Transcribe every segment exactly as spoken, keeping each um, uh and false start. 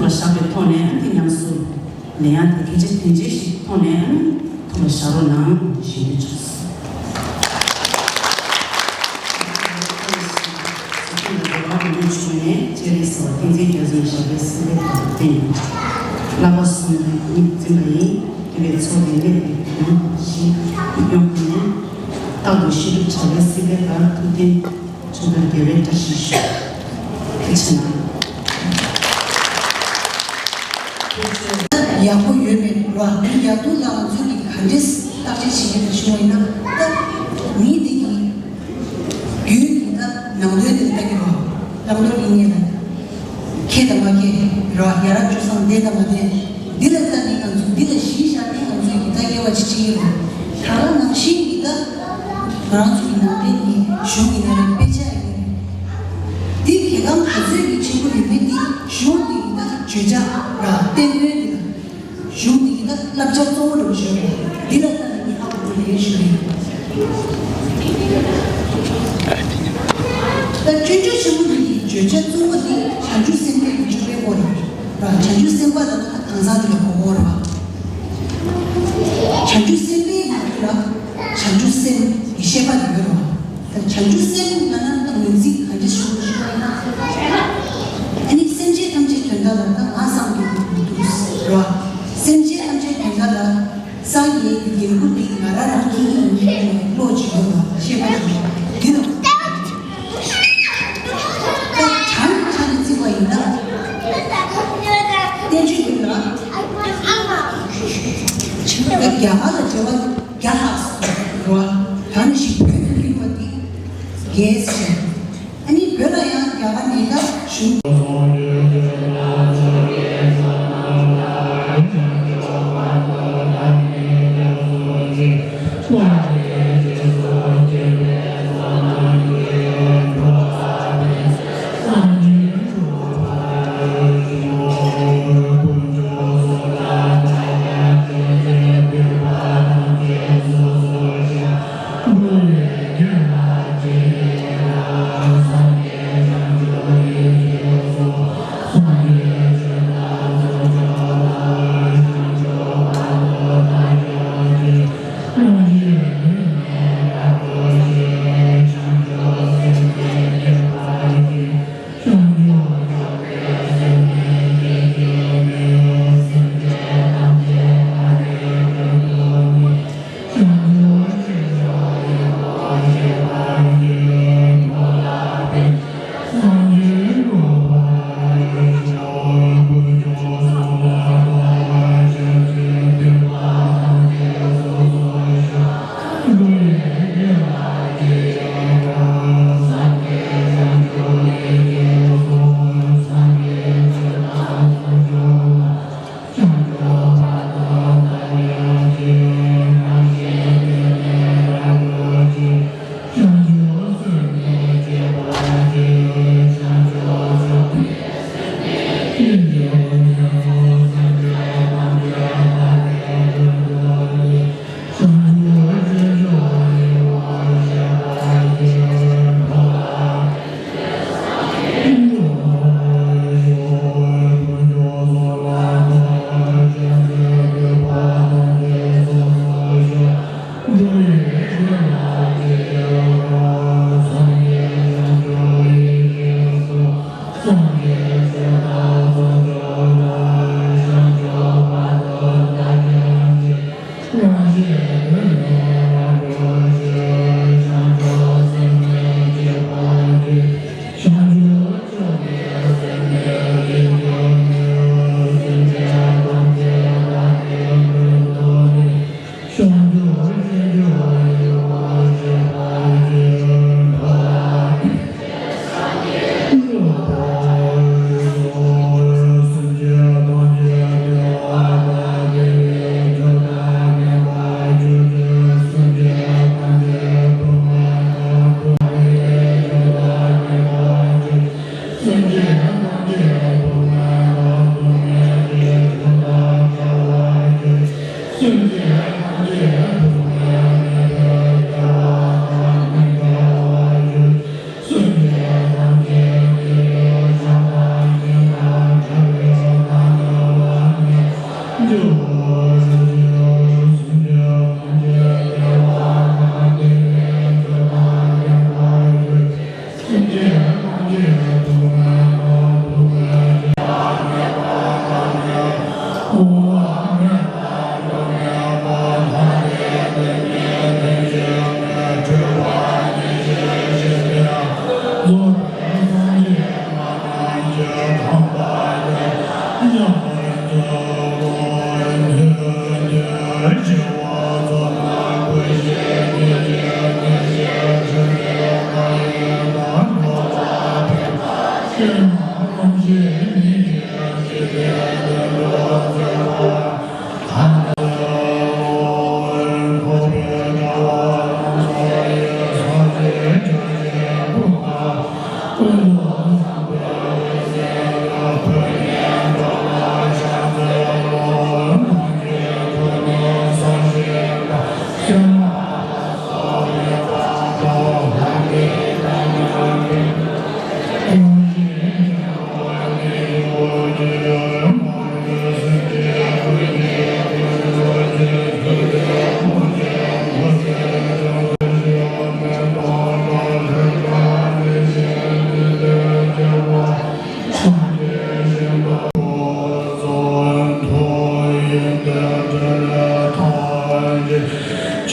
བཞག་པའི་ཐོག་ནས་ཨ་ནི་ཉམས་སུ་ལེན་ཡག་དེ་གལ་ཆེ་དོན་ཆེ་ཞིག་ཐོག་ནས་ཨ་ནི་ཐུགས་ལ་བཞག་རོགས་གནང་ཞུ་རྒྱུ་བྱུང་སོང་། བསྐྱེད་རིམ་གསལ་བ་དང་ནས་བྱུང་ནས་སྤྱན་རས་གཟིགས་དབང་བསྟན་འཛིན་རྒྱ་མཚོའི་ཞབས་པད་སྲིད་མཐའི་བར་དུ་བརྟན། བསླབ་པ་གསུམ་ཉིད་འཛིན་པ་ཡིས། དེ་བས་ཚོགས་དེ་ལས་ཀྱི་དོན་ཞིག་ཡོང་གི་ནས། རྟག་ཏུ་ཤེས་སྒྲུབ་བྱ་བའི་སྲིད་པའི་བར་དུ་བརྟན། ཆོས་དང་འགལ་བའི་བཀྲ་ཤིས་ཤོག་ཐུགས་རྗེ་གནང་། ཡག་པོ་ཡོད་མེད་རོ། མི་ཡག་སྡུག་ལ་ང་ཚོས་ཀྱི་ག་འདྲས་བརྟག་དཔྱད་བྱེད་ཀྱི་རེད་ཞུ་བ་ཡིན་ན། ད་མི་འདི་གི་རྒྱུད་ཀྱི་ད་ནང་དོན་དེ་ལྟ་གི་རོ། བླང་དོར་གྱི་ཉེས་ལ་མཁས་དང་མ་མཁས་རོ། ཡ་རབས་སྤྱོད་བཟང་ལྡན་དང་མ་ལྡན། འདི་ལ་ལྟ་ནས་ང་ཚོ་འདི་ལ་གཞི་བཞག་ནས་ང་ཚོས་ཀྱི་ད་དབྱེ་བ་ཅིག་ཕྱེ་གི་རེད། ད་ག་ནང་བཞིན་གྱི་ད་ང་རང་ཚོ་གི་ནང་བསྟན་གྱི་གཞུང་གི་ནང་ལ་དཔེ་ཆ་ཡིན། འདི་གལ་འགངས་ག་ཚོད་ཀྱི་ཆེན་པོ་ཡོད་མེད་འདི་གཞུང་འདི་ཡི་ད་བརྗོད་བྱ་ར་བསྟན་དོན་འདི་ལ། གཞུང་འདི་ཡི་ད་བསླབ་བྱ་གཙོ་བོ་རུ་བཞག་པ་འདི་ལ་ལྟ་ནས་ངས་ཧ་གོ་གི་རེད་ཞུ་རེད། ད་སྤྱོད་འཇུག་ཆེན་པོ་འདི་ཡི་བརྗོད་བྱ་གཙོ་བོ་འདི་བྱང་ཆུབ་སེམས་དཔའི་གི་སྤྱོད་པའི་སྐོར་ར། བྱང་ཆུབ་སེམས་དཔའ་ལ་ད་གང་ཟག་འདི་ལ་གོ་གོ་ར། བྱང་ཆུབ་སེམས་དཔའི་གི་རྒྱུད་ལ་བྱང་ཆུབ་སེམས་ཀྱི་ཤེས་པ་དེ་ཡོད་རེད་བ། ད་བྱང་ཆུབ་སེམས་ལབ་ན་ད་ངོས་འཛིན་ག་འདྲ་ཞིག་ཞུ་བ་ཡིན་ན། ཨ་ནི་སེམས་ཅན་ཐམས་ཅད་དོན་དག་ལ་ད་ང་བསམ་གྱི་འདུག་རེད་བ། སེམས་ཅན་ཐམས་ཅད་དོན་དག་ལ་སངས་རྒྱས་ཀྱི་འགན་ཁུར་དེ་ང་རང་རང་གི་ཡིན་ཡིན་ནས་བློ་ཅིག་ཡོད་པ་ཤེས་པ་ཅིག་འདི་རེད། ད་བྱང་ཆ་ནས་བརྩིས་པ་ཡིན་ན། བསྟན་བཅོས་འདི་ལ་ད་རྒྱ་གར་ལ་བྱ་བ་རྒྱ་ལྷག་སོང་རོ། ད་ནི་ཞིག་བོད་དུ་བསྒྱུར་བ་འདི་རྒྱལ་ཟེར། ཨ་ནི་བོད་ལ་ཡང་རྒྱ་གར་ནས་ད་གཞུང་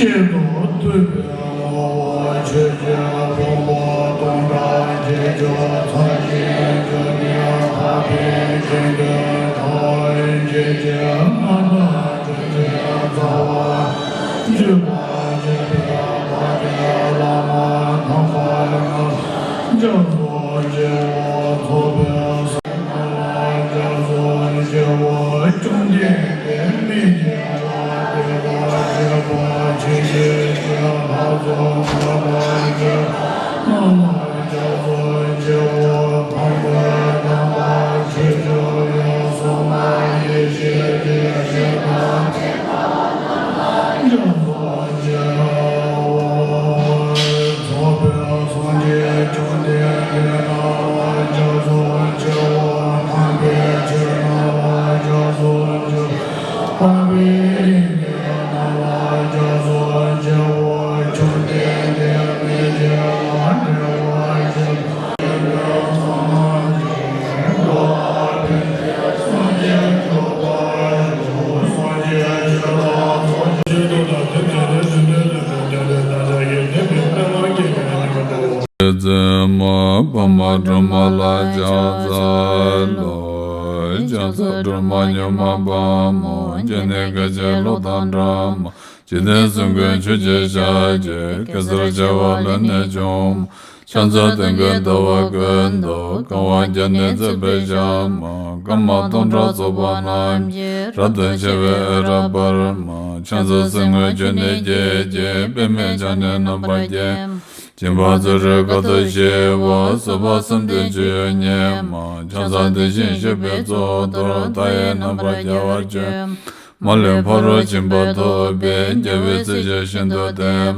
གཅིག་ཏུ་བསྡུས་པའི་ངོ་བོ་ཆོས་ཀྱི་ཕུང་པོ་སྟོང་ཕྲག་བརྒྱད་ཅུ་ཚར་གཅིག་བཅུ་གཉིས་འཕགས་པའི་ཁྱིམ་དུ་ཐལ། ཁྱེད་ཀྱི་མངའ་བདག་ཆོས་ཀྱི་རྩ་བ་བརྒྱུད་པ་ཆོས་པའི་དཔལ་ལྡན་བླ་མ་དམ་པ་རྣམས་སྐྱབས་སུ་མཆིའོ། ཐུབ་པའི་སྲས་རྣམས་ལ་སྐྱབས་སུ་མཆིའོ། བཅོམ་ལྡན་འདས་མི་མཇེད་ལ་བདེ་བར་གཤེགས་པ་ཇི་སྲིད་ཞིག་ལྷ་ཚོགས་བསྔགས་པ་ཇི་སྲིད་རྣམས་ལ་སྐྱབས་སུ་མཆིའོ། དམ་པའི་དམ་པ་ཆོས་སྐྱོང་ཡང་སྲུང་མ་ཡེ་ཤེས་ཀྱི་ཞལ་དང་། ཐུབ་པའི་སངས་རྒྱས་བཅོམ་ལྡན་འདས་རྣམས་ལ་སྐྱབས་སུ་མཆིའོ། དམ་པའི་ཆོས་རྣམས་ལ་སྐྱབས་སུ་མཆིའོ། དམ་པའི་ཡོན་ཏན་རྣམས་ལ་སྐྱབས་སུ་མཆིའོ། བཅོམ་ལྡན་འདས་མི་མཇེད་ལ་བདེ་བར་གཤེགས་པ་ཕྱག་འཚལ་ལོ། ཕྱག་འཚལ་སྒྲོལ་མ་མྱུར་མ་འབར་མ། སྤྱན་ནི་ག་ཇའི་ཀློང་དང་འདྲ་མ། ཕྱག་འཚལ་སྟོན་ཀའི་ཟླ་བ་ཀུན་ཏུ། གང་བ་བརྒྱ་ནི་བརྩེགས་པའི་ཞལ་མ། སྐར་མ་སྟོང་ཕྲག་ཚོགས་པ་རྣམས་ཀྱིས། རབ་ཏུ་ཕྱེ་བའི་འོད་རབ་འབར་མ། ཕྱག་འཚལ་གསེར་དངུལ་ཆུ་ནས་སྐྱེས་ཀྱི། པདྨས་ཕྱག་ནི་རྣམ་པར་བརྒྱན། སྦྱིན་པ་བརྩོན་འགྲུས་དཀའ་ཐུབ་ཞི་བ། བཟོད་པ་བསམ་གཏན་སྤྱོད་ཡུལ་ཉིད་མ། ཕྱག་འཚལ་དེ་བཞིན་གཤེགས་པའི་གཙུག་ཏོར། མཐའ་ཡས་རྣམ་པར་རྒྱལ་བར་སྤྱོད། མ་ལུས་ཕ་རོལ་ཕྱིན་པ་ཐོབ་པའི། རྒྱལ་བའི་སྲས་ཆེན་ཤིན་ཏུ་བསྟེན།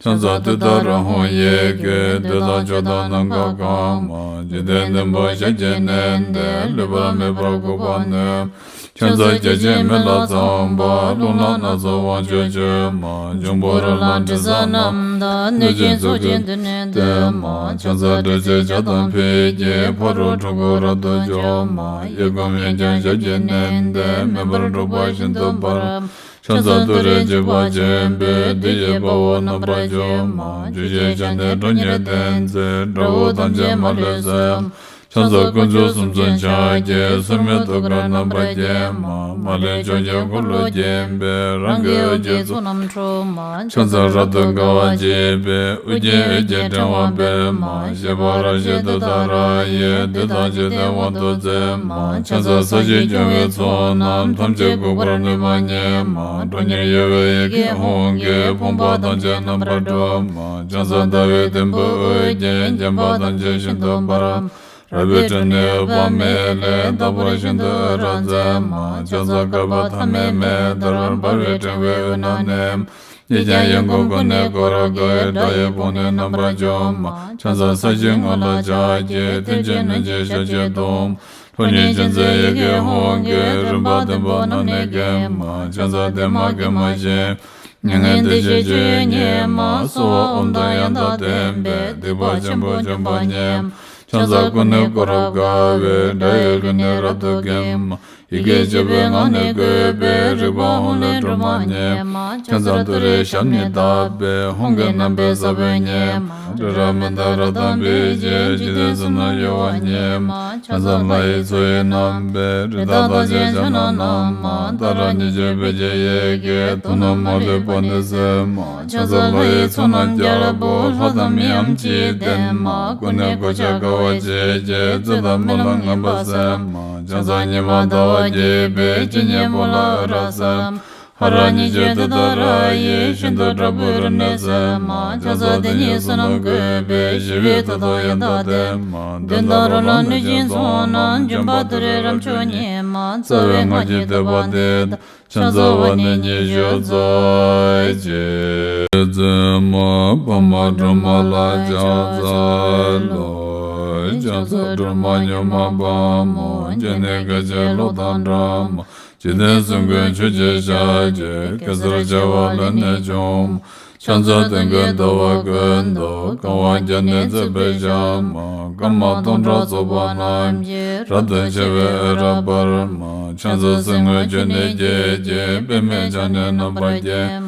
ཕྱག་འཚལ་ཏུཏྟཱ་ར་ཧཱུྃ་ཡི་གེ། བདུད་དང་ཕྱོགས་དང་ནམ་མཁའ་གང་མ། འཇིག་རྟེན་བདུན་པོ་ཞལ་གྱིས་མནན་ཏེ། ལུས་པ་མེད་པར་འགུགས་པར་ནུས། ཕྱག་འཚལ་བརྒྱ་བྱིན་མེ་ལྷ་ཚངས་པ། རླུང་ལྷ་སྣ་ཚོགས་དབང་ཕྱུག་མཆོད་མ། འབྱུང་པོ་རོ་ལངས་དྲི་ཟ་རྣམས་དང་། གནོད་སྦྱིན་ཚོགས་ཀྱིས་མདུན་ནས་བསྟོད་མ། ཕྱག་འཚལ་དྲི་ཟའི་ཇ་དང་ཕུད་ཀྱིས། ཕ་རོལ་འཁྲུལ་འཁོར་རབ་ཏུ་འཇོམས་མ། གཡས་བསྐུམ་གཡོན་བརྐྱང་ཞབས་ཀྱིས་མནན་ཏེ། མེ་འབར་འཁྲུག་པ་ཤིན་ཏུ་འབར། ཕྱག་འཚལ་ཏུ་རེའི་འཇིགས་པ་ཆེན་པོས། བདུད་ཀྱི་དཔའ་བོ་རྣམ་པར་འཇོམས་མ། བཅུ་གཅིག་ཕྱག་ནི་ཁྲོ་གཉེར་ལྡན་མཛད། དགྲ་བོ་ཐམས་ཅད་མ་ལུས་གསོད། ཕྱག་འཚལ་དཀོན་མཆོག་གསུམ་མཚོན་ཕྱག་རྒྱའི། སོར་མོས་ཐུགས་ཀར་རྣམ་པར་བརྒྱན་མ། མ་ལུས་ཕྱོགས་ཀྱི་འཁོར་ལོས་བརྒྱན་པའི། རང་གི་འོད་ཀྱི་ཚོགས་རྣམས་འཁྲུག་མ། ཕྱག་འཚལ་རབ་ཏུ་དགའ་བ་བརྗིད་པའི། ཨོ་རྒྱན་འོད་ཀྱི་ཕྲེང་བ་སྤེལ་མ། བཞད་པ་རབ་བཞད་ཏུཏྟཱ་ར་ཡིས། བདུད་དང་འཇིག་རྟེན་དབང་དུ་མཛད་མ། ཕྱག་འཚལ་ས་གཞི་སྐྱོང་བའི་ཚོགས་རྣམས། ཐམས་ཅད་འགུགས་པར་ནུས་པ་ཉིད་མ། ཁྲོ་གཉེར་གཡོ་བའི་ཡི་གེ་ཧཱུྃ་གིས། ཕོངས་པ་ཐམས་ཅད་རྣམ་པར་སྒྲོལ་མ། ཕྱག་འཚལ་ཟླ་བའི་དུམ་བུས་དབུ་རྒྱན། བརྒྱན་པ་ཐམས་ཅད་ཤིན་ཏུ་འབར། རལ་པའི་ཕྲེང་ནི་འོད་དཔག་མེད་ལས། རྟག་པར་ཤིན་ཏུ་འོད་རབ་མཛད་མ། ཕྱག་འཚལ་བསྐལ་པ་ཐ་མའི་མེ་ལྟར། འབར་བའི་ཕྲེང་བའི་འོད་རྣམས་ནི། གཡས་བརྐྱང་གཡོན་བསྐུམ་ཀུན་ནས་བསྐོར་དགའི། དགྲ་ཡི་དཔུང་ནི་རྣམ་པར་འཇོམས་མ། ཕྱག་འཚལ་ས་གཞིའི་ངོས་ལ་ཕྱག་གི། མཐིལ་གྱིས་བསྣུན་ཅིང་ཞབས་ཀྱིས་བརྡུང་། ཁྲོ་གཉེར་ཅན་མཛད་ཡི་གེ་ཧཱུྃ་གིས། རིམ་པ་བདུན་པོ་རྣམས་ནི་འགེམས་མ། ཕྱག་འཚལ་བདེ་མ་དགེ་མ་ཞི། མྱ་ངན་འདས་ཞི་སྤྱོད་ཡུལ་ཉིད་མ། གསོལ་བ་འོད་དང་ཡང་དག་ལྡན་པས། སྡིག་པ་ཆེན་པོ་འཇོམས་པ་ཉིད་མ། ཕྱག་འཚལ་ཀུན་ནས་བསྐོར་རབ་དགའ་བའི། དགྲ་ཡི་ལུས་ནི་རབ་ཏུ་འགེམས་མ། ཡི་གེ་བཅུ་པའི་ངག་ནི་བཀོད་པའི། རིག་པ་ཧཱུྃ་ལས་སྒྲོལ་མ་ཉིད་མ། ཕྱག་འཚལ་ཏུ་རེའི་ཞབས་ནི་བརྡབས་པའི། ཧཱུྃ་གི་རྣམ་པའི་ས་བོན་ཉིད་མ། ཏྲི་ར་མི་ཏ་རཀྟ་པིཙྪ། འཇིག་རྟེན་གསུམ་རྣམས་གཡོ་བ་ཉིད་མ། ཕྱག་འཚལ་ལྷ་ཡི་མཚོ་ཡི་རྣམ་པའི། རི་དྭགས་རྟགས་ཅན་ཕྱག་ན་བསྣམས་མ། ཏཱ་ར་གཉིས་བརྗོད་བོད་ཀྱི་ཡི་གེས། དུག་རྣམས་མ་ལུས་པ་ནི་སེལ་མ། ཕྱག་འཚལ་ལྷ་ཡི་ཚོགས་རྣམས་རྒྱལ་པོ། ལྷ་དང་མིའམ་ཅི་ཡིས་བསྟེན་མ། ཀུན་ནས་གོ་ཆ་དགའ་བ་བརྗིད་ཀྱིས། རྩོད་དང་རྨི་ལམ་ངན་པ་སེལ་མ། ཕྱག་འཚལ་ཉི་མ་ཟླ་བ་རྒྱས་པའི། སྤྱན་གཉིས་པོ་ལ་འོད་རབ་གསལ། ཧ་ར་གཉིས་བརྗོད་ཏུཏྟཱ་ར་ཡིས། ཤིན་ཏུ་དྲག་པོའི་རིམས་ནད་སེལ་མ། ཕྱག་འཚལ་དེ་ཉིད་བསོད་ནམས་བཀོད་པའི། ཞི་བའི་མཐུ་སྟོབས་ཡང་དག་ལྡན་མ། གདོན་དང་རོ་ལངས་གནོད་སྦྱིན་ཚོགས་རྣམས། འཇོམས་པ་ཏུ་རེའི་རབ་མཆོག་ཉིད་མ། རྩ་བའི་སྔགས་ཀྱི་བསྟོད་པ་འདི་དང་། ཕྱག་འཚལ་བ་ནི་ཉི་ཤུ་རྩ་གཅིག་བརྩེགས་མ་འབར་མ་སྒྲོལ་མ་ལ་ཕྱག་འཚལ་ལོ། ཕྱག་འཚལ་སྒྲོལ་མ་མྱུར་མ་འབར་མ། སྤྱན་ནི་ག་ཇའི་ཀློང་དང་འདྲ་མ། འཇིག་རྟེན་གསུམ་མགོན་ཆུ་སྐྱེས་ཞལ་གྱི། གེ་སར་བྱེ་བ་ལས་ནི་བྱུང་མ། ཕྱག་འཚལ་སྟོན་ཀའི་ཟླ་བ་ཀུན་ཏུ། གང་བ་བརྒྱ་ནི་བརྩེགས་པའི་ཞལ་མ། སྐར་མ་སྟོང་ཕྲག་ཚོགས་པ་རྣམས་ཀྱིས། རབ་ཏུ་ཕྱེ་བའི་འོད་རབ་འབར་མ། ཕྱག་འཚལ་གསེར་དངུལ་ཆུ་ནས་སྐྱེས་ཀྱི། པདྨས་ཕྱག་ནི་རྣམ་པར་བརྒྱན།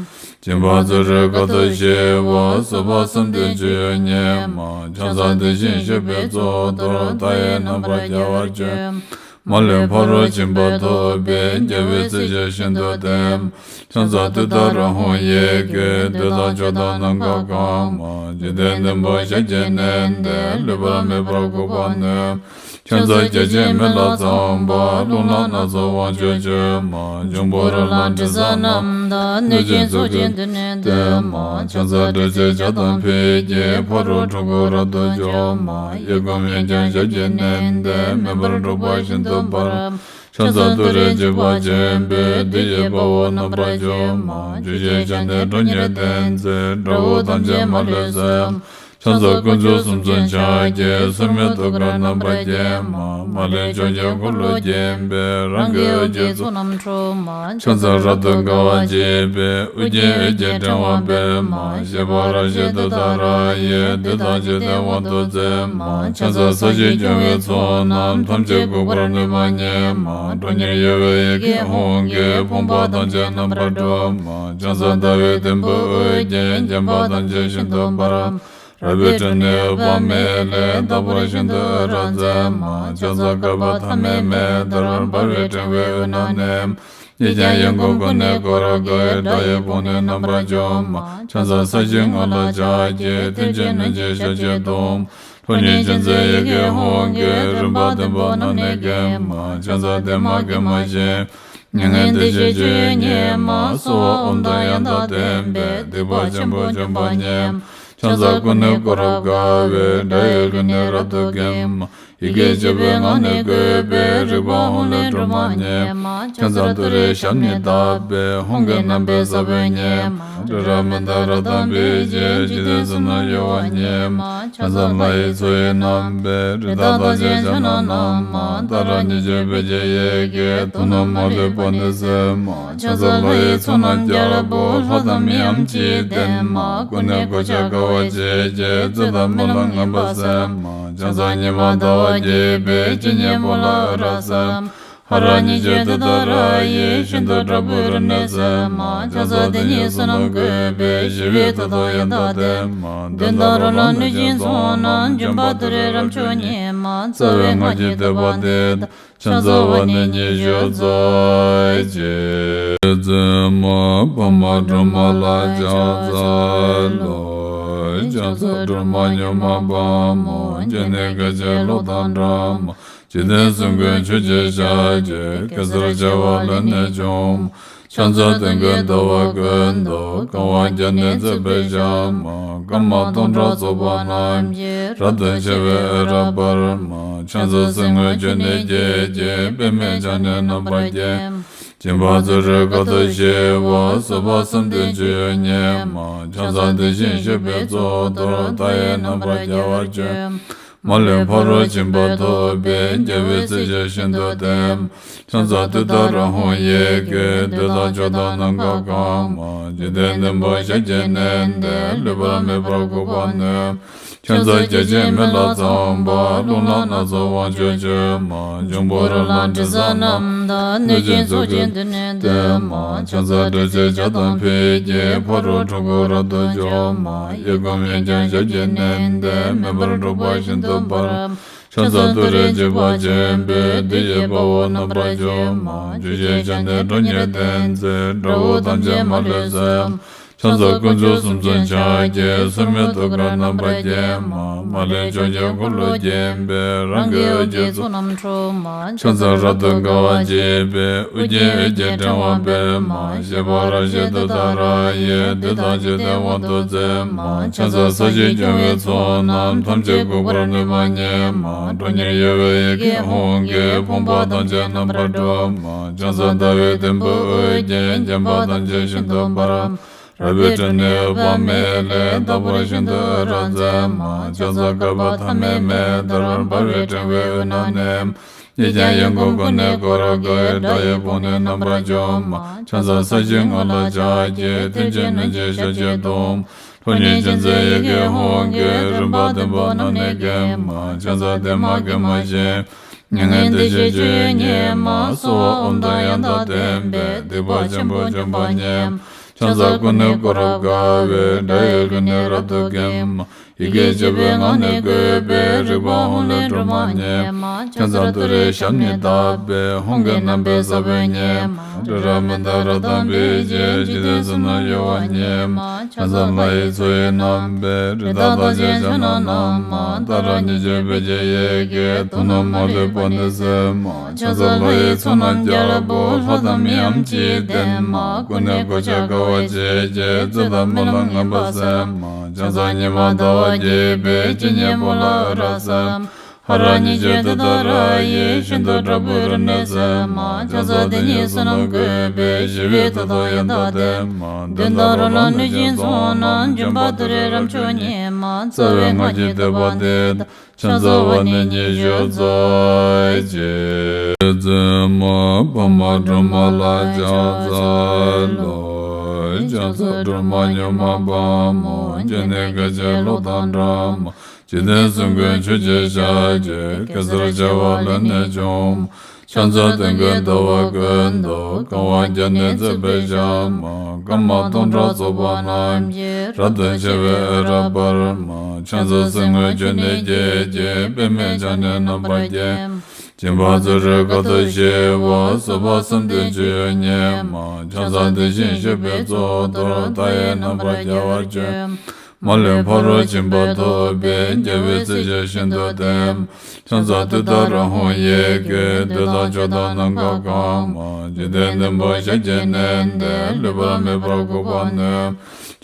སྦྱིན་པ་བརྩོན་འགྲུས་དཀའ་ཐུབ་ཞི་བ། བཟོད་པ་བསམ་གཏན་སྤྱོད་ཡུལ་ཉིད་མ། ཕྱག་འཚལ་དེ་བཞིན་གཤེགས་པའི་གཙུག་ཏོར། མཐའ་ཡས་རྣམ་པར་རྒྱལ་བར་སྤྱོད། མ་ལུས་ཕ་རོལ་ཕྱིན་པ་ཐོབ་པའི། རྒྱལ་བའི་སྲས་ཆེན་ཞིང་དུ་འདེབས། ཕྱག་འཚལ་ཏུཏྟཱ་ར་ཧཱུྃ་ཡི་གེ །འདི་དག་མཆོག་དང་ནམ་མཁའ་གང་། འཇིག་རྟེན་བདུན་པོ་ཞབས་ཀྱིས་མནན་ཏེ། ལུས་པ་མེད་པར་འགུགས་པར་ནུས། ཕྱག་འཚལ་བརྒྱ་བྱིན་མེ་ལྷ་ཚངས་པ། རླུང་ལྷ་སྣ་ཚོགས་དབང་ཕྱུག་མཆོད་མ། འབྱུང་པོ་རོ་ལངས་དྲི་ཟ་རྣམས་དང་། གནོད་སྦྱིན་ཚོགས་ཀྱིས་འདི་ནི་བསྟོད་མ། ཕྱག་འཚལ་དྲི་ཟའི་ཆར་དང་ཕུད་ཀྱིས། ཕ་རོལ་འཁྲུལ་འཁོར་རབ་ཏུ་འཇོམས་མ། གཡས་བསྐུམ་གཡོན་བརྐྱང་ཞབས་ཀྱིས་མནན་ཏེ། མེ་འབར་འཁྲུག་པ་ཤིན་ཏུ་འབར། ཕྱག་འཚལ་ཏུ་རེ་འཇིགས་པ་ཆེན་པོས། བདུད་ཀྱི་དཔའ་བོ་རྣམ་པར་འཇོམས་མ། བཅུ་ཞབས་ཀྱིས་ཁྲོ་གཉེར་བསྟན་མཛད། དགྲ་བོ་ཐམས་ཅད་མ་ལུས་གསོད། ཕྱག་འཚལ་དཀོན་མཆོག་གསུམ་མཚོན་ཕྱག་རྒྱའི། སོར་མོས་ཐུགས་ཀར་རྣམ་པར་བརྒྱན་མ། མ་ལུས་ཕྱོགས་བཅུའི་འཁོར་ལོས་བརྒྱན་པའི། རང་གི་འོད་ཀྱི་ཚོགས་རྣམས་འཁྲུག་མ། ཕྱག་འཚལ་རབ་ཏུ་དགའ་བ་བརྗིད་པའི། ཨོ་རྒྱན་འོད་ཀྱི་ཕྲེང་བ་སྤེལ་མ། བཞད་པ་རབ་བཞད་ཏུཏྟཱ་ར་ཡིས། བདུད་དང་འཇིག་རྟེན་དབང་དུ་མཛད་མ། ཕྱག་འཚལ་ས་གཞི་སྐྱོང་བའི་ཚོགས་རྣམས། ཐམས་ཅད་འགུགས་པར་ནུས་པ་ཉིད་མ། ཁྲོ་གཉེར་གཡོ་བའི་ཡི་གེ་ཧཱུྃ་གིས། ཕོངས་པ་ཐམས་ཅད་རྣམ་པར་སྒྲོལ་མ། ཕྱག་འཚལ་ཟླ་བའི་དུམ་བུས་འོད་བརྒྱན། བརྒྱན་པ་ཐམས་ཅད་ཤིན་ཏུ་འབར། རལ་པའི་ཁྲོད་ནས་འོད་དཔག་མེད་ལས། དག་པར་ཤིན་ཏུ་འོད་རབ་མཛད་མ། ཕྱག་འཚལ་བསྐལ་པ་ཐ་མའི་མེ་ལྟར། འབར་བའི་ཕྲེང་བའི་དབུས་ན་གནས། གཡས་བརྐྱང་གཡོན་བསྐུམ་ཀུན་ནས་བསྐོར་དགའི། དགྲ་ཡི་དཔུང་ནི་རྣམ་པར་འཇོམས་མ། ཕྱག་འཚལ་ས་གཞིའི་ངོས་ལ་ཕྱག་རྒྱའི། མཐིལ་གྱིས་བསྣུན་ཅིང་ཞབས་ཀྱིས་བརྡུང་། ཁྲོ་གཉེར་ཅན་མཛད་ཡི་གེ་ཧཱུྃ་གིས། རིམ་པ་བདུན་པོ་རྣམས་ནི་འགེམས་མ། ཕྱག་འཚལ་བདེ་མ་དགེ་མ་ཞིང་། མྱ་ངན་འདས་ཞི་སྤྱོད་ཡུལ་ཉིད་མ། གསོལ་བ་ཨོཾ་དང་ཡང་དག་ལྡན་པས། སྡིག་པ་ཆེན་པོ་འཇོམས་པ་ཉིད། ཕྱག་འཚལ་ཀུན་ནས་བསྐོར་རབ་དགའ་བའི། དགྲ་ཡི་ལུས་ནི་རབ་ཏུ་འགེམས་མ། ཡི་གེ་བཅུ་པའི་ངག་ནི་བཀོད་པའི། རིག་པ་ཧཱུྃ་ལས་སྒྲོལ་མ་ཉིད་མ། ཕྱག་འཚལ་ཏུ་རེའི་ཞབས་ནི་བརྡབས་པས། ཧཱུྃ་གི་རྣམ་པའི་ས་བོན་ཉིད་མ། རི་རབ་མནྡ་ར་དང་འབིགས་བྱེད། འཇིག་རྟེན་གསུམ་རྣམས་གཡོ་བ་ཉིད་མ། ཕྱག་འཚལ་ལྷ་ཡི་མཚོ་ཡི་རྣམ་པའི། རི་དྭགས་རྟགས་ཅན་ཕྱག་ན་བསྣམས་མ། ཏཱ་ར་གཉིས་བརྗོད་བོད་ཀྱི་ཡི་གེས། དུག་རྣམས་མ་ལུས་པ་ནི་སེལ་མ། ཕྱག་འཚལ་ལྷ་ཡི་ཚོགས་རྣམས་རྒྱལ་པོ། ལྷ་དང་མིའམ་ཅི་ཡིས་བསྟེན་མ། ཀུན་ནས་གོ་ཆ་དགའ་བ་བརྗིད་ཀྱིས། རྩོད་དང་རྨི་ལམ་ངན་པ་སེལ་མ། ཕྱག་འཚལ་ཉི་མ་ཟླ་བ་རྒྱས་པའི། སྤྱན་གཉིས་པོ་ལ་འོད་རབ་གསལ། ཧ་ར་གཉིས་བརྗོད་ཏུཏྟཱ་ར་ཡིས། ཤིན་ཏུ་དྲག་པོའི་རིམས་ནད་སེལ་མ། ཕྱག་འཚལ་དེ་ཉིད་བསོད་ནམས་བཀོད་པའི། ཞི་བའི་མཐུ་སྟོབས་ཡང་དག་ལྡན་མ། གདོན་དང་རོ་ལངས་གནོད་སྦྱིན་ཚོགས་རྣམས། འཇོམས་པ་ཏུ་རེ་རབ་མཆོག་ཉིད་མ། རྩ་བའི་སྔགས་ཀྱི་བསྟོད་པ་འདི་དང་། ཕྱག་འཚལ་བ་ནི་ཉི་ཤུ་རྩ་གཅིག་བཙུན་མོ་ཕ་མ་སྒྲོལ་མ་ལ་ཕྱག་འཚལ་ལོ། ཕྱག་འཚལ་སྒྲོལ་མ་མྱུར་མ་དཔའ་མོ། སྤྱན་ནི་སྐད་ཅིག་གློག་དང་འདྲ་མ། འཇིག་རྟེན་གསུམ་མགོན་ཆུ་སྐྱེས་ཞལ་གྱི། གེ་སར་བྱེ་བ་ལས་ནི་བྱུང་། ཕྱག་འཚལ་དོན་ཀུན་ཟླ་བ་ཀུན་ཏུ། གང་བ་བརྒྱ་ནི་བརྩེགས་པའི་ཞལ་མ། སྐར་མ་སྟོང་ཕྲག་ཚོགས་པ་རྣམས་ཀྱིས། རབ་ཏུ་ཕྱེ་བའི་འོད་རབ་འབར་མ། ཕྱག་འཚལ་གསེར་དངུལ་ཆུ་ནས་སྐྱེས་ཀྱི། པདྨས་ཕྱག་ནི་རྣམ་པར་བརྒྱན། སྦྱིན་པ་བརྩོན་འགྲུས་དཀའ་ཐུབ་ཞི་བ། བཟོད་པ་བསམ་གཏན་སྤྱོད་ཡུལ་ཉིད་མ། ཕྱག་འཚལ་དེ་བཞིན་གཤེགས་པའི་གཙུག་ཏོར། མཐའ་ཡས་རྣམ་པར་རྒྱལ་བར་སྤྱོད། མ་ལུས་ཕ་རོལ་ཕྱིན་པ་ཐོབ་པའི། རྒྱལ་བའི་སྲས་ཆེན་ཞིང་དུ་འདེབས། ཕྱག་འཚལ་ཏུཏྟཱ་ར་ཧཱུྃ་ཡི་གེ །འདི་དག་མཆོག་དང་ནམ་མཁའ་གང་། འཇིག་རྟེན་བདུན་པོ་ཞབས་ཀྱིས་མནན་ཏེ། ལུས་པ་མེད་པར་འགུགས་པར་ནུས། ཕྱག་འཚལ་བརྒྱ་བྱིན་མེ་ལྷ་ཚངས་པ། རླུང་ལྷ་སྣ་ཚོགས་དབང་ཕྱུག་མཆོད་མ། འབྱུང་པོ་རོ་ལངས་དྲི་ཟ་རྣམས་དང་། གནོད་སྦྱིན་ཚོགས་ཀྱིས་འདི་ནི་བསྟོད་མ། ཕྱག་འཚལ་དྲི་ཟའི་ཆར་དང་ཕུད་ཀྱིས། ཕ་རོལ་འཁྲུལ་འཁོར་རབ་ཏུ་འཇོམས་མ། གཡས་བསྐུམ་གཡོན་བརྐྱང་ཞབས་ཀྱིས་མནན་ཏེ། མེ་འབར་འཁྲུག་པ་ཤིན་ཏུ་འབར། ཕྱག་འཚལ་ཏུ་རེ་འཇིགས་པ་ཆེན་པོས། བདུད་ཀྱི་དཔའ་བོ་རྣམ་པར་འཇོམས་མ། བཅུ་ཞབས་ཀྱིས་ཁྲོ་གཉེར་བསྟན་མཛད། དགྲ་བོ་ཐམས་ཅད་མ་ལུས་གསོད། ཕྱག་འཚལ་དཀོན་མཆོག་གསུམ་མཚོན་ཕྱག་རྒྱའི། སོར་མོས་ཐུགས་ཀར་རྣམ་པར་བརྒྱན་མ། མ་ལུས་ཕྱོགས་བཅུའི་འཁོར་ལོས་བརྒྱན་པའི། རང་གི་འོད་ཀྱི་ཚོགས་རྣམས་འཁྲུག་མ། ཕྱག་འཚལ་རབ་ཏུ་དགའ་བ་བརྗིད་པའི། ཨོ་རྒྱན་འོད་ཀྱི་ཕྲེང་བ་སྤེལ་མ། བཞད་པ་རབ་བཞད་ཏུཏྟཱ་ར་ཡིས། བདུད་དང་འཇིག་རྟེན་དབང་དུ་མཛད་མ། ཕྱག་འཚལ་ས་གཞི་སྐྱོང་བའི་ཚོགས་རྣམས། ཐམས་ཅད་འགུགས་པར་ནུས་པ་ཉིད་མ། ཁྲོ་གཉེར་གཡོ་བའི་ཡི་གེ་ཧཱུྃ་གིས། ཕོངས་པ་ཐམས་ཅད་རྣམ་པར་སྒྲོལ་མ། ཕྱག་འཚལ་ཟླ་བའི་དུམ་བུས་འོད་བརྒྱན། བརྒྱན་པ་ཐམས་ཅད་ཤིན་ཏུ་འབར། རལ་པའི་ཁྲོད་ནས་འོད་དཔག་མེད་ལས། དག་པར་ཤིན་ཏུ་འོད་རབ་མཛད་མ། ཕྱག་འཚལ་བསྐལ་པ་ཐ་མའི་མེ་ལྟར། འབར་བའི་ཕྲེང་བའི་དབུས་ན་གནས། གཡས་བརྐྱང་གཡོན་བསྐུམ་ཀུན་ནས་བསྐོར་དགའི། དགྲ་ཡི་དཔུང་ནི་རྣམ་པར་འཇོམས་མ། ཕྱག་འཚལ་ས་གཞིའི་ངོས་ལ་ཕྱག་རྒྱའི། མཐིལ་གྱིས་བསྣུན་ཅིང་ཞབས་ཀྱིས་བརྡུང་། ཁྲོ་གཉེར་ཅན་མཛད་ཡི་གེ་ཧཱུྃ་གིས། རིམ་པ་བདུན་པོ་རྣམས་ནི་འགེམས་མ། ཕྱག་འཚལ་བདེ་མ་དགེ་མ་ཞིང་། མྱ་ངན་འདས་ཞི་སྤྱོད་ཡུལ་ཉིད་མ། གསོལ་བ་ཨོཾ་དང་ཡང་དག་ལྡན་པས། སྡིག་པ་ཆེན་པོ་འཇོམས་པ་ཉིད། ཕྱག་འཚལ་ཀུན་ནས་བསྐོར་རབ་དགའ་བའི། དགྲ་ཡི་རིགས་ནི་རབ་ཏུ་འགེམས། ཡི་གེ་བཅུ་པའི་ངག་ནི་བཀོད་པའི། རིག་པ་འོང་ལས་སྒྲོན་མ་བརྙེས། ཕྱག་འཚལ་ཏུ་རེའི་ཞབས་ནི་བརྡབས་པས། ཧཱུྃ་གི་རྣམ་པའི་ས་བོན་ཉིད་མ། རི་རབ་མི་འདའ་རབ་དང་འབིགས་བྱེད། འཇིག་རྟེན་གསུམ་ན་གཡོ་བ་ཉིད་མ། ཕྱག་འཚལ་ལྷ་ཡི་མཚོ་ཡི་རྣམ་པའི། རི་དྭགས་རྟགས་ཅན་ཕྱག་ན་བསྣམས་མ། ཏཱ་ར་གཉིས་བརྗོད་བོད་ཀྱི་ཡི་གེས། དུག་རྣམས་མ་ལུས་པ་ནི་སེལ་མ། ཕྱག་འཚལ་ལྷ་ཡི་ཚོགས་རྣམས་རྒྱལ་པོ། ལྷ་དང་མིའམ་ཅི་ཡིས་བསྟེན་མ། ཀུན་ནས་གོ་ཆ་དགའ་བ་བརྗིད་ཀྱིས། རྩོད་དང་རྨི་ལམ་ངན་པ་སེལ་མ། ཕྱག་འཚལ་ཉི་མ་ཟླ་བ་རྒྱས་པའི། སྤྱན་གཉིས་པོ་ལ་འོད་རབ་གསལ། ཧ་ར་གཉིས་བརྗོད་ཏུཏྟཱ་ར་ཡིས། ཤིན་ཏུ་དྲག་པོའི་རིམས་ནད་སེལ་མ། ཕྱག་འཚལ་དེ་ཉིད་བསོད་ནམས་བཀོད་པའི། ཞི་བའི་མཐུ་སྟོབས་ཡང་དག་ལྡན་མ། གདོན་དང་རོ་ལངས་གནོད་སྦྱིན་ཚོགས་རྣམས། འཇོམས་པ་ཏུ་རེའི་རབ་མཆོག་ཉིད་མ། རྩ་བའི་སྔགས་ཀྱི་བསྟོད་པ་འདི་དང་། ཕྱག་འཚལ་བ་ནི་ཉི་ཤུ་རྩ་གཅིག་བཙུན་མོ་འཕགས་མ་སྒྲོལ་མ་ལ་ཕྱག་འཚལ་ལོ། ཕྱག་འཚལ་སྒྲོལ་མ་མྱུར་མ་དཔའ་མོ། སྤྱན་ནི་སྐད་ཅིག་གློག་དང་འདྲ་མ། འཇིག་རྟེན་གསུམ་མགོན་ཆུ་སྐྱེས་ཞལ་གྱི། གེ་སར་བྱེ་བ་ལས་ནི་བྱུང་མ། ཕྱག་འཚལ་སྟོན་ཀའི་ཟླ་བ་ཀུན་ཏུ། གང་བ་བརྒྱ་ནི་བརྩེགས་པའི་ཞལ་མ། སྐར་མ་སྟོང་ཕྲག་ཚོགས་པ་རྣམས་ཀྱིས། རབ་ཏུ་ཕྱེ་བའི་འོད་རབ་འབར་མ། ཕྱག་འཚལ་གསེར་དངུལ་ཆུ་ནས་སྐྱེས་ཀྱི། པདྨས་ཕྱག་ནི་རྣམ་པར་བརྒྱན་མ། སྦྱིན་པ་ཚུ་རོལ་དཀའ་ཐུབ་ཞི་བ། བཟོད་པ་བསམ་གཏན་སྤྱོད་ཡུལ་ཉིད་མ། ཕྱག་འཚལ་དེ་བཞིན་གཤེགས་པའི་གཙུག་ཏོར། མཐའ་ཡས་རྣམ་པར་རྒྱལ་བར་སྤྱོད་མ། མ་ལུས་ཕ་རོལ་ཕྱིན་པ་ཐོབ་པའི། རྒྱལ་བའི་སྲས་ཀྱིས་ཤིན་ཏུ་བསྟེན་མ། ཕྱག་འཚལ་ཏུཏྟཱ་ར་ཧཱུྃ་ཡི་གེས། བདུད་དང་ཕྱོགས་དང་ནམ་མཁའ་གང་མ། འཇིག་རྟེན་བདུན་པོ་ཞབས་ཀྱིས་མནན་ཏེ། ལུས་པ་མེད་པར་འགུགས་པར་ནུས།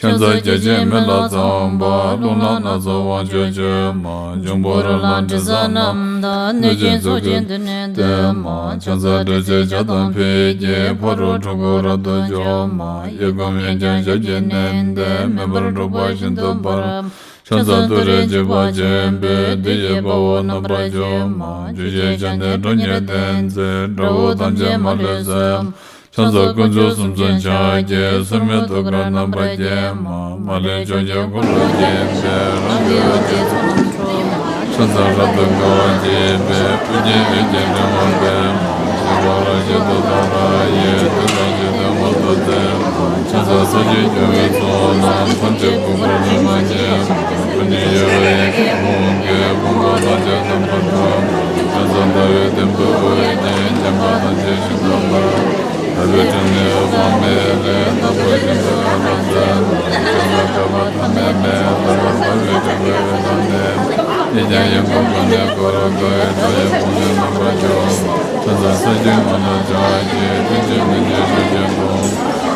ཕྱག་འཚལ་བརྒྱ་བྱིན་མེ་ལྷ་ཚངས་པ། རླུང་ལྷ་སྣ་ཚོགས་དབང་ཕྱུག་མཆོད་མ། འབྱུང་པོ་རོ་ལངས་དྲི་ཟ་རྣམས་དང་། གནོད་སྦྱིན་ཚོགས་ཀྱིས་མདུན་ནས་བསྟོད་མ། ཕྱག་འཚལ་དྲི་ཟའི་ཇ་དང་ཕུད་ཀྱིས། ཕ་རོལ་འཁྲུལ་འཁོར་རབ་ཏུ་འཇོམས་མ། གཡས་བསྐུམ་གཡོན་བརྐྱང་ཞབས་ཀྱིས་མནན་ཏེ། མེ་འབར་འཁྲུག་པ་ཤིན་ཏུ་འབར་མ། ཕྱག་འཚལ་ཏུ་རེ་འཇིགས་པ་ཆེན་པོས། བདུད་ཀྱི་དཔའ་བོ་རྣམ་པར་འཇོམས་མ། བཅུ་གཅིག་ཕྱག་ནི་ཁྲོ་གཉེར་ལྡན་མཛད། དགྲ་བོ་ཐམས་ཅད་མ་ལུས་གསོད་མ། ཕྱག་འཚལ་དཀོན་མཆོག་གསུམ་མཚོན་ཕྱག་རྒྱའི། སོར་མོས་ཐུགས་ཀར་རྣམ་པར་བརྒྱན་མ། མ་ལུས་ཕྱོགས་ཀྱི་འཁོར་ལོས་བརྒྱན་པའི། རང་གི་འོད་ཀྱི་ཚོགས་རྣམས་འཁྲུག་མ། ཕྱག་འཚལ་རབ་ཏུ་དགའ་བ་བརྗིད་པའི། ཨོ་རྒྱན་འོད་ཀྱི་ཕྲེང་བ་སྤེལ་མ། ཞི་བ་ར་ཞིང་ཏུཏྟཱ་ར་ཡིས། བདུད་དང་འཇིག་རྟེན་དབང་དུ་མཛད་མ། ཕྱག་འཚལ་སྲོག་གཅོད་སྐྱོང་བའི་ཚོགས་རྣམས། ཐམས་ཅད་འགུགས་པར་ཉོན་མོངས་སྐྱེས་མ། ཀུན་ནས་གཡོ་བའི་ཡི་གེ་ཧཱུྃ་གིས། ཕོངས་པ་ཐམས་ཅད་རྣམ་པར་སྒྲོལ་མ། ཕྱག་འཚལ་ཟླ་བའི་གདན་དུ་འོད་ཀྱིས། བརྒྱན་པ་ཐམས་ཅད་ཞིང་དུ་འབར་མ། ལྟ་བའི་དྲི་ནི་འོད་དཔག་མེད་རེད། ལྟ་བུ་ཞིང་དུ་འོད་དཔག་མེད་མ། ཕྱག་འཚལ་བསྐལ་པ་ཐ་མལ་མེ་ལྟ་བུར། ལྟ་བའི་དྲི་བའི་འོད་དཔག་མེད་མ། ཡིད་ཀྱང་ཡངས་པ་ཀུན་ནས་བསྐོར་དགའི། སྒྲ་ཡི་དབང་ནི་རྣམ་པར་འཇོམས་མ། ཕྱག་འཚལ་སྲོག་གཅོད་མ་ནུ་ཕྱག་རྒྱའི། ཐུགས་རྗེས་ནི་ཉེར་སྦྱོར་གྱི་དོན།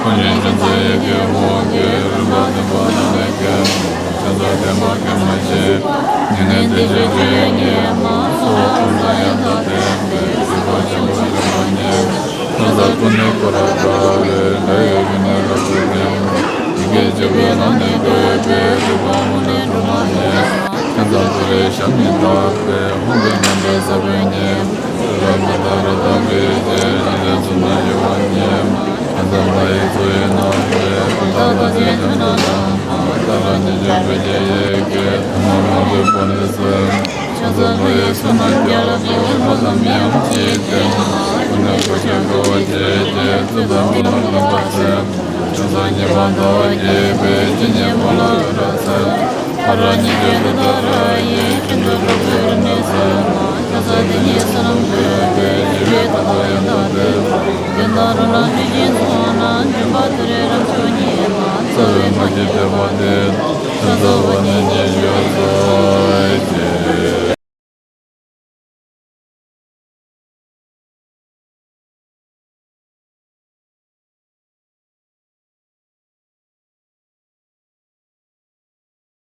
ཁོང་ཉིད་ཕྱག་འཚལ་ཡི་གེ་ཧཱུྃ་གིས། རིམ་པ་བདུན་པོ་རྣམས་ནི་འགེམས་མ། ཕྱག་འཚལ་བདེ་མ་དགེ་མ་ཞི་བ། མྱ་ངན་འདས་རྒྱ་ཆོས་ཉིད་མ། ཚོགས་དབང་རྣམས་ཡང་དག་ལྡན་པའི། གཟི་བརྗིད་ཆེན་པོ་སྒྲོན་མ་བརྙེས། ཕྱག་འཚལ་ཀུན་ནས་བསྐོར་རབ་དགའ་བའི། དགྲ་ཡི་རིགས་ནི་རབ་ཏུ་འགེམས་མ། ཡི་གེ་བཅུ་པའི་ངག་ནི་བཀོད་པའི། རིག་པ་འོང་ལས་སྒྲོན་མ་བརྙེས། ཕྱག་འཚལ་ཏུ་རེའི་ཞབས་ནི་བརྡབས་པས། ཧཱུྃ་གི་རྣམ་པའི་ས་བོན་ཉིད་མ། རི་རབ་མི་འདའ་རབ་དང་འབིགས་བྱེད། འཇིག་རྟེན་གསུམ་ན་གཡོ་བ་ཉིད་མ། ཕྱག་འཚལ་ལྷ་ཡི་མཚོ་ཡི་རྣམ་པའི། རི་དྭགས་རྟགས་ཅན་ཕྱག་ན་བསྣམས་མ། ཏཱ་ར་གཉིས་བརྗོད་བོད་ཀྱི་ཡི་གེས། དུག་རྣམས་མ་ལུས་པ་ནི་སེལ་མ། ཕྱག་འཚལ་ལྷ་ཡི་ཚོགས་རྣམས་རྒྱལ་པོ། ལྷ་དང་མིའམ་ཅི་ཡིས་བསྟེན་མ། ཀུན་ནས་གོ་ཆ་དགའ་བ་བརྗིད་ཀྱིས། རྩོད་དང་རྨི་ལམ་ངན་པ་སེལ་མ། ཕྱག་འཚལ་ཉི་མ་ཟླ་བ་རྒྱས་པའི། སྤྱན་གཉིས་པོ་ལ་འོད་རབ་གསལ་མ། ཧ་ར་གཉིས་བརྗོད་ཏུཏྟཱ་ར་ཡིས། ཤིན་ཏུ་དྲག་པོའི་རིམས་ནད་སེལ་མ། ཕྱག་འཚལ་དེ་ཉིད་བསོད་ནམས་བཀོད་པའི། ཞི་བའི་མཐུ་སྟོབས་ཡང་དག་ལྡན་མ། གདོན་དང་རོ་ལངས་གནོད་སྦྱིན་ཚོགས་རྣམས། འཇོམས་པ་ཏུ་རེའི་རབ་མཆོག་ཉིད་མ། རྩ་བའི་སྔགས་ཀྱི་བསྟོད་པ་འདི་དང་། ཕྱག་འཚལ་བ་ནི་ཉི་